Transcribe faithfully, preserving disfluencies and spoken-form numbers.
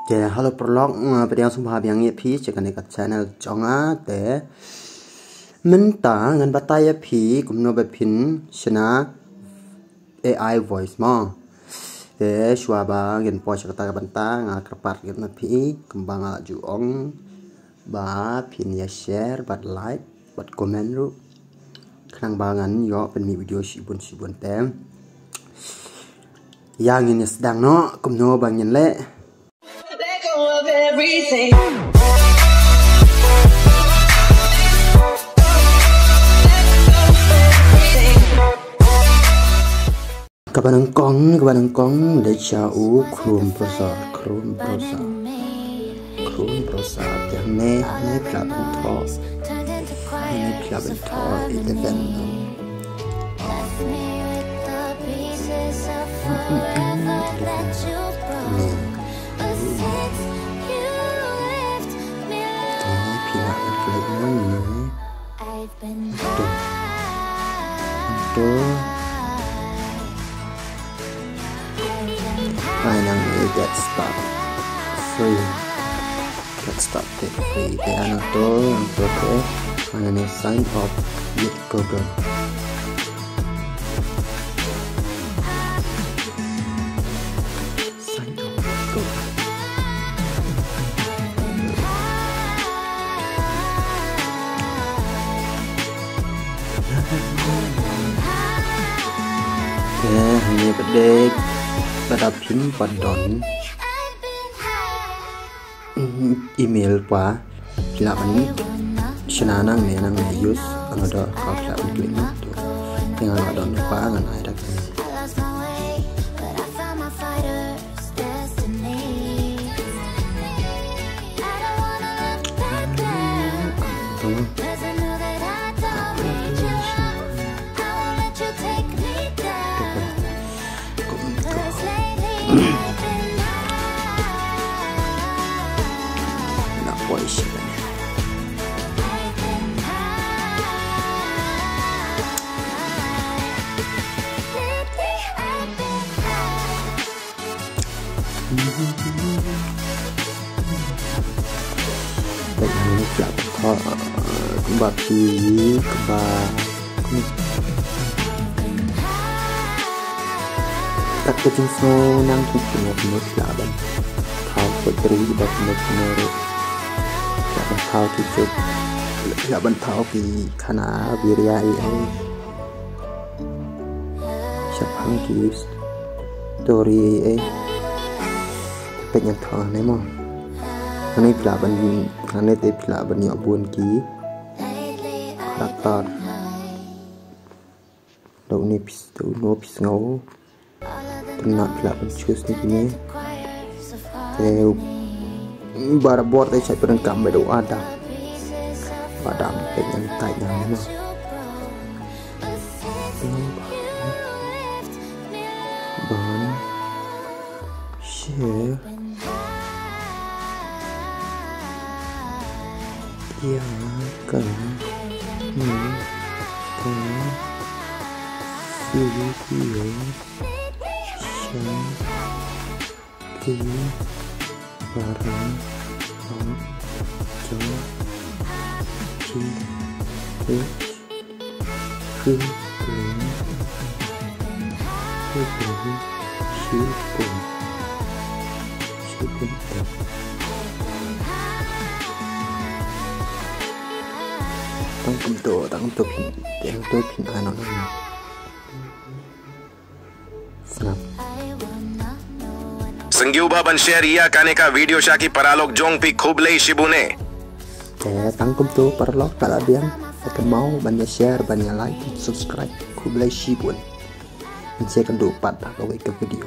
Te hello paralok, nga pdiang sngewbha biang ïa phi sha kane ka channel jong nga. Te mynta ngan batai ïa phi kumno ba phin shna A I voice mo. Te shuwa ba ngin poi sha kata ka bynta, nga kyrpad ïa phi kumba nga la ju ong ba phin ïa share bad like bad comment ruh, khnang ba ngan ïoh pynmih video shibun shibun. Te ïa ngin ïa sdang noh kumno ba ngin leh. Kaba nyngkong, kaba nyngkong, leit sha u Chrome browser, Chrome browser. Chrome browser, te hangne, hangne phi lah ban thoh. Hangne phi lah ban thoh eleven. Hangne. Te phi lah ban klik hangne. Enter. Enter. Ai nang ïa get start free. Get start free. Te ai nang to, nang to te. Ai nang sign up with Google. Sign up with Google. Te hangne pat dei ba da phim pat don email, phi lah ban shna nangne, nangne use another account, phi lah ban klik na tu. Te nga la don pa, ngan ai da ka. Peit hangne phi lah ban thoh, eh, kumba phi, kumba, kat ka jingsngew nang kumno kumno phi lah ban thaw poetry, kumba kumno kumno ruh. Phi lah ban thaw ki jok, phi lah ban thaw ki khana biria ei ei. Shaphang ki story ei ei. Peit ngan thoh hangne mo. Hangne phi lah ban, hangne te phi lah ban ïoh bun ki character. Da une phi, da uno phi sngew. Te na phi lah ban choose ne kine. Te barabor te shait pyndonkam bad u Adam. U Adam, peit ngan type ngan mo. Ban share ïa kane ka video sha ki para jong ki peit. Khublei, khublei shibun, shibun. Tang kumto, tang kumto phin, tang kumto phin ai noh. Sngap. Sngewbha ban share ïa kane ka video sha ki paralok jong phi, khublei shibun eh. Te tang kumto paralok, ka la biang, ka kynmaw ban ïa share, ban ïa like, subscribe, khublei shibun. Ngin sa ïakynduh pat ha kawei ka video.